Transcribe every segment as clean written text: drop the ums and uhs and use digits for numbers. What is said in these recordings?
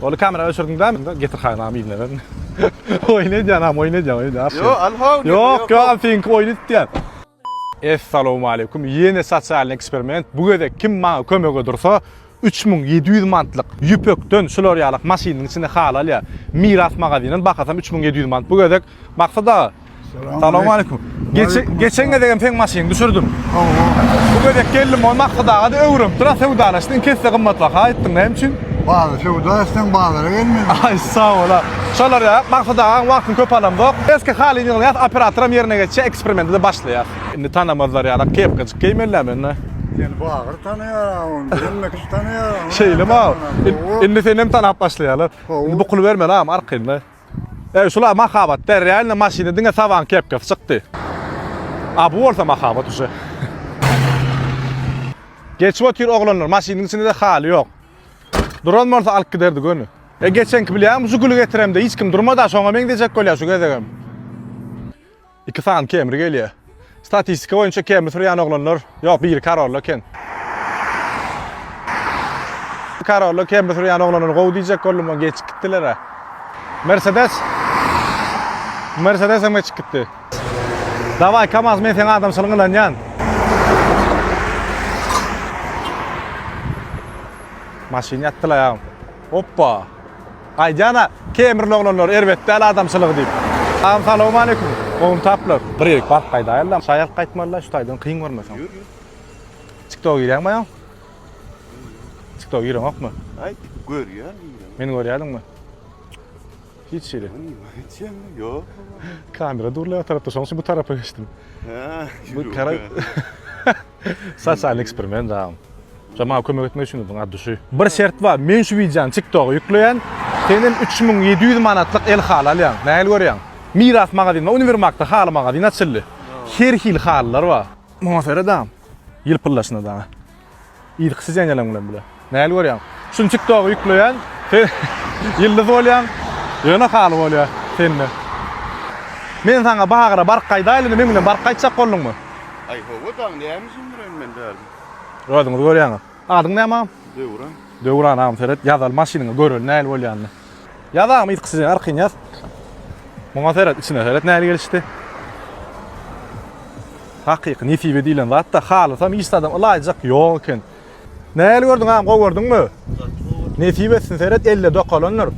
Ol kamera öçürdiň dämi? Getir haýnam yzyna ber. Oýun edýän am, oýun edýän, oýun edýän. Ýok, al how. Ýok, ýok, seňki oýun etýän. Essalowmaleýkum. Ýene sosialnyý eksperiment. Bu gezek kim maňa kömege dursa, 3700 manatlyk ýüpekden şular ýalak maşynyň içinde haly alýar. Miras magazinden bakasam 3700 manat bu gezek. Maksat aga, Salowmaleýkum. Geçen geçen gezegem seň maşynyňy düşürdim. Bu gezek geldim, ol Maksat aga-da öwrenip dur, söwdalaşdyň, kesse gymmat baha aýtdyň, näme üçin? Bazar söwda etseň bazara gelmeli. Aý, sag bol. Şolar ýa, Maksat agaň wagtyny köp alamzok. Eski halyny ýygnaýas, operatoram ýerine geçýär, eksperimenti-de başlaýas. Indi tanamazlar ýalak kepkajyk geýmeli-dä men-de. Seni Bagyr tanaýar-a, ony hemme kişi tanaýar. Şeýlemi-a? Indi senem tanap başlaýarlar. Indi bukulybermeli agam, arkaýyn-da. Ey şula mahabat däl realno maşynda diňe saban kepkasy çykdy. A bu bolsa mahabat uje. Geçip otyr oglanlar maşynyň içinde de haly ýok. Duran bolsa alyp giderdi göni. E geçenki bilýäňmi şu güli getiremde hiç kim durmada şoňa meňzejek bolýar şu gezegem. Iki sany Camry gelýär. Statistika boýunça Camry sürýän oglanlar, ýok, biri Corolla eken. Corolla Camry sürýän oglanlar gowy diýjek boldum, oň geçip gitdiler-ä. Mercedes. Mercedes hem geçip gitdi. Daway Kamaz men seň adamçylygyňa ynanýan. Maşyn ýatdylar ýagym. Hoppa. Aýdýan-a, Kemrli oglanlar erbet däl adamçylygy diýip. Agam salowmaleýkum. Gowumy taplar? Bir ýerik baryp gaýdaýaly-da. Çaý alyp gaýtmaly-da, şu taýdan kyn görmeseň. Ýör, ýör. TikToka girýäňmi aýaň? TikToka gireňokmy? Aý, görýän girem. Meni görýärdiňmi? Hiç hili. Etýäňmi? Ýok. Kamera durly o tarapda, şonuň üçin bu tarapa geçdim. Hä, Bu kara Sosial eksperiment agam. Şo maňa kömek etmek üçin durduň ad duşy. Bir şert bar, men şu wideony TikToka ýükleýän, senem 3700 manatlyk el haly alýaň. Nähili görýäň? Miras magazynda, uniwermagda haly magazyn açyldy. Her hili halylar bar. Muňa seret agam. Ýylpyldaşyna dagy. Yzky sidenýalaň bilen bile. Nähili görýäň? Şuny TikToka ýükleýän, sen ýyldyz bolýaň, ýöne haly bolýar sende. Men saňa bagyra baryp gaýdaýly indi meň bilen baryp gaýtjak bolduňmy? Aý hawa dagy näme üçin duran men bärde? Özüňiz görýäňiz. Adyň näme agam? Döwran. Döwran agam seret ýazaly maşynyňa göreli nähili bolýanyny. Ýaz agam yzky sidenýa arkaýyn ýaz. Muňa seret içine seret nähili gelişdi. Hakyky nesibe diýlen zat-da, halysam hiç zadam ylaýjak ýok eken. Nähili gördüň agam, gowy gördüňmi? Nesip etsin, seret, elde dokalandyr.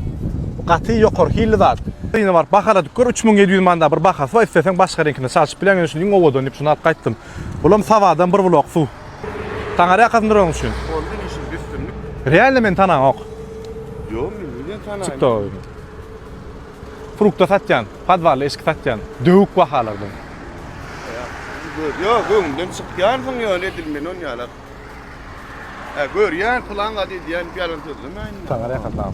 Bu gaty ýokary hilli zat. Yzyna baryp bahaladyp gör, 3700 manda bir bahasy bar, isleseň başga reňkine çalşyp bilýäň, ýöne şuny iň owadan diýip şuny alyp gaýtdym. Bulam Sabadan bir bulak suw. Taňar ýakasyn duran üçin. Boldy işiň üstünlik. Realno meni tanaňok. Ýok, men nirden tanaýyn? Çykdy o. Frukta satýan, podwalda eşik satýan, döwük bahalardan. Ýok, öňümden çykýansyň ýöne edil men on ýalak. Hä, görýän, pylan zat edýän diýip ýalan sözlemäýin. Saňa rehat agam.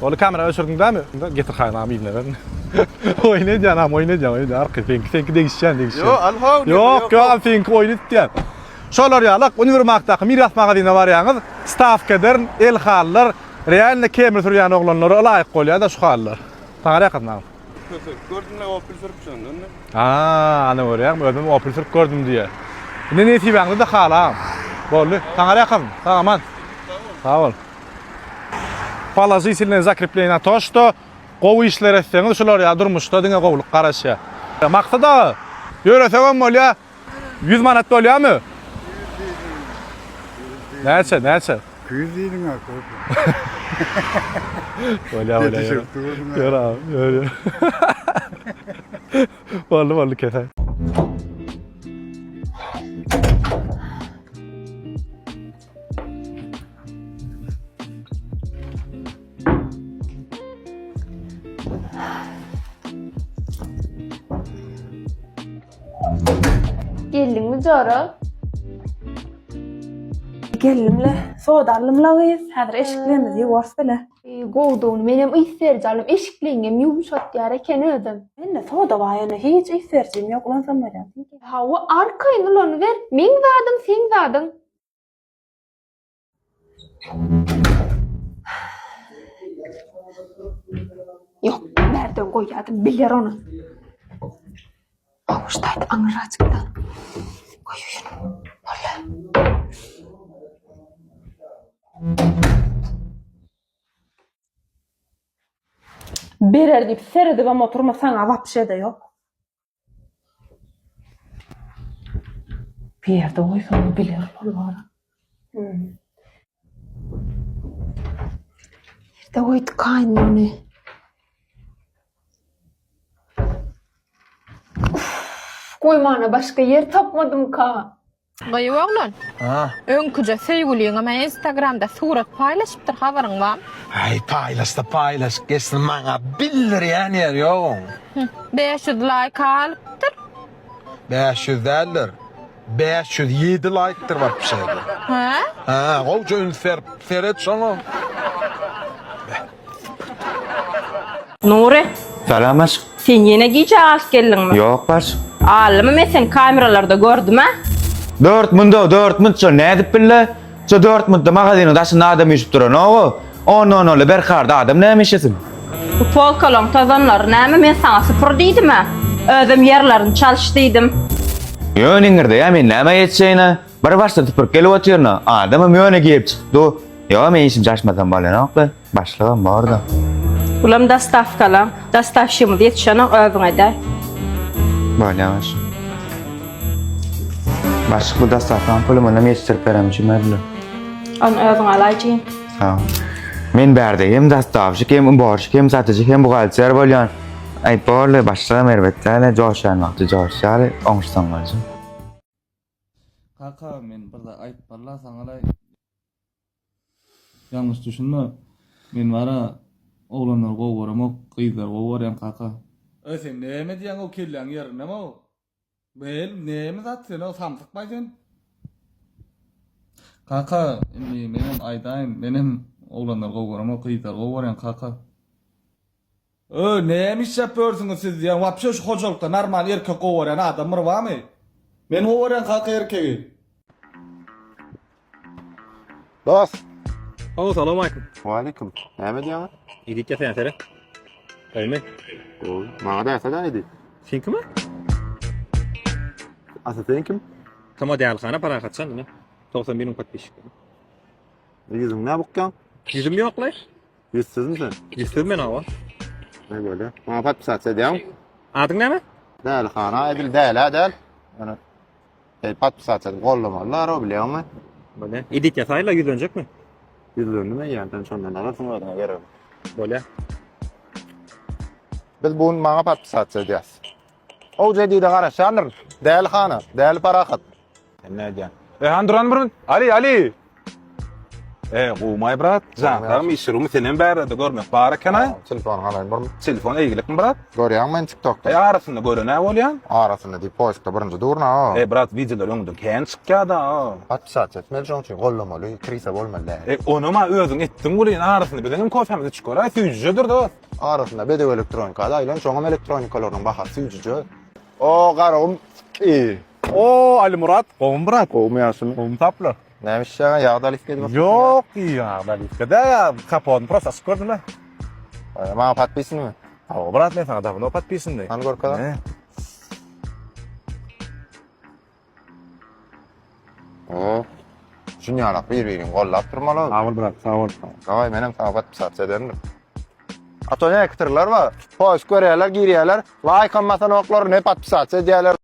Ol kamera öçürdiň dämi? Getir haýyn agam yzyna ber. Oýun edýän agam, oýun edýän, oýun edýän. Arkaýyn seňki, seňki degişýän, degişýän. Ýok, al how. Ýok, ýok, agam seňki oýun etýän. Şolar ýalak uniwermagdaky Miras magazyna barýaňyz, stawka ederin, el halylar, Realno Camry sürýän oglanlara ylaýyk bolýada şu hallar. Saňa rekat agam. Sürüp gördüm-le Opel sürüp şondan. Aa, ana görýäňmi özüm Opel sürüp gördüm diýýär. Indi nesibäňde-de hal agam. Boldy. Saňa rekat. Sag aman. Sag bol. Položitelnoe zakrepleniýe na to, što gowy işler etseňiz şular ýaly durmuşda diňe gowulyk garaşýar. Maksat aga, ýöresegem bolýar. 100 manat bolýarmy? Näçe, näçe? 200 diýdiň ha, köp. Bolýar, bolýar. Ýör, ýör, ýör. Boldy, boldy, keser. Geldiňmi jora? Geldim-le. Soda aldym-la gyz. Häzir eşiklerimizi ýuwarys bile. Gowudygyny menem ys beriji aldym. Eşikleňem ýumşatýar eken özem. Mende soda bar ýöne hiç ys berijim ýok ulansam bolýar. Hawa arkaýyn ulanyber. Meň zadym seň zadyň. Ýok, bärden goýýadym, biler ony. Gowuşdaýdy aňyrraçykdan. Goý şuny. Boldy. Berer diýip seredibem oturma saňa wapşe-de ýok. Bir ýerde goýsaň biler ol bara. Nirde goýduk indi ony? Uff, goýmana başga ýer tapmadymka. Gyýw oglan. Öňküje söýgüliňem instagramda surat paýlaşypdyr habaryň barmy? Aý paýlaşsa paýlaşyp geçsin maňa bildirýän ýeri ýok oň. 500 laýk alypdyr. 500 däldir. 507 laýkdyr wapşe-de. Hä? Hä, gowja üns berip seret şoňa. Nury. Salam aşk. Sen ýene gijä galyp geldiňmi? Ýok baş. Aldymy men seni kameralarda gördüm-ä. Dört munda, dört munt şo nädip bildi? Şo dört muntda magazynyň daşynda adam üýşüp duranok-a. On-on-only Berkarda adam näme işlesin? Bu polkalaň tozanlary näme men saňa süpür diýdim-ä. Özem ýerlerini çalyş diýdim. Ýöne iňirdeýä men nämä ýetişeýin-ä? Bir başda süpürip gelip otyryn-a. Adamam ýöne girip çykyp dur. Ýok men işim çaşmasam bolanok-la. Başlygam borda. Bulam dostawkalaň. Dostawşigimiz ýetişenok özüň edäý. Bolýa baş. Başlyk bu dostawkaň puly munam ýetişdirip berem üçin berdiler. Ony özüň alaý jigim. Sag ol. Men bärde hem dostawşik hem uborşik hem satyjy hem buhgalter bolýan. Aý boldy başlygam erbet däl-ä joşýan wagty joşýar oňuşsaň boljak. Kaka men bir zat aýtmalyla saňalaý. Ýalňyş düşünme. Men bara oglanlary gowy göremok, gyzlary gowy görýän kaka. Öý sen näme diýýäň o kelläň ýerindemi o? Bel näme zat sen o samsykmaý sen? Kaka indi menem aýdaýyn menem oglanlary gowy göremok gyzlary gowy görýän kaka. Öý näme işläp ýörsüňiz siz diýýän wapşe şu hojalykda normal erkek gowy görýän adam bir barmy? Men gowy görýän kaka erkegi. Dos. Hawa, salam aýkym. Waleýkim. Näme edýäň? Edit ýasaýan seret. Goýmy? Gowy. Maňa däse-dä edit. Sen kim? Asy sen kim? Tama dälhana parahatjan ine. 91 müň podpisçik. Ýüzüň näme bukýaň? Ýüzüm ýok-laý. Ýüzsüzmi sen? Ýüzsüz men hawa. Ne bolýar? Maňa podpisasiýa edýäňmi? Adyň näme? Dälhana edil dälä däl. Ýöne Ey podpisasiýa edip gollamalylar o bilýäňmi? Bolýa. Edit ýasaýla ýüzlenjekmi? Ýüzlendim eýýäm sen şondan alarsyň özüňe geregini. Bolýa. Biz bu gün maňa podpisasiýa edýäs. O jedide garaşýandyr. Däli hana, däli parahat. Sen ne edýäň? E han duran bir Ali, Ali. E gowmaý brat. Jan sagmy işirumy senem bärde görmek bar eken-aý. Telefon alaýyn bir. Telefon eýgilikmi brat? Görýäňmi meni TikTokda? E arasynda gören-ä bolýan. Arasynda diýip poiskda birinji durna o. E brat wideolar öňden kän çykýada o. Podpisasiýa etmeli şoň üçin gollamaly, krisa bolmaly däl. E onam-a özüň etdiň welin arasynda biziň hem kofämizi içip göräý süýjüjedir dost. Arasynda bedew elektronika-da aýlan şoňam elektronikalarynyň bahasy süýjüje. O Garagum i. O Alymurat, gowumy brat? Gowumy ýagşymy? Gowumy taplar? Näme işleýäň ýag daliwka edip otyrsyň? Ýok, ýag daliwka däl ýa kapodyny prosta açyp gördüm-le. Maňa podpisanmy? Hawa brat men saňa dawno podpisandy. Hany görkez. Ne? O. Şun ýalak bir-birini gollap durmaly. Sag bol brat, sag bol. Daway menem saňa podpisasiýa ederin. A to näkitirler bar. Post görýärler, girýärler. Laýkam basanoklar, ne podpisasiýa edýärler.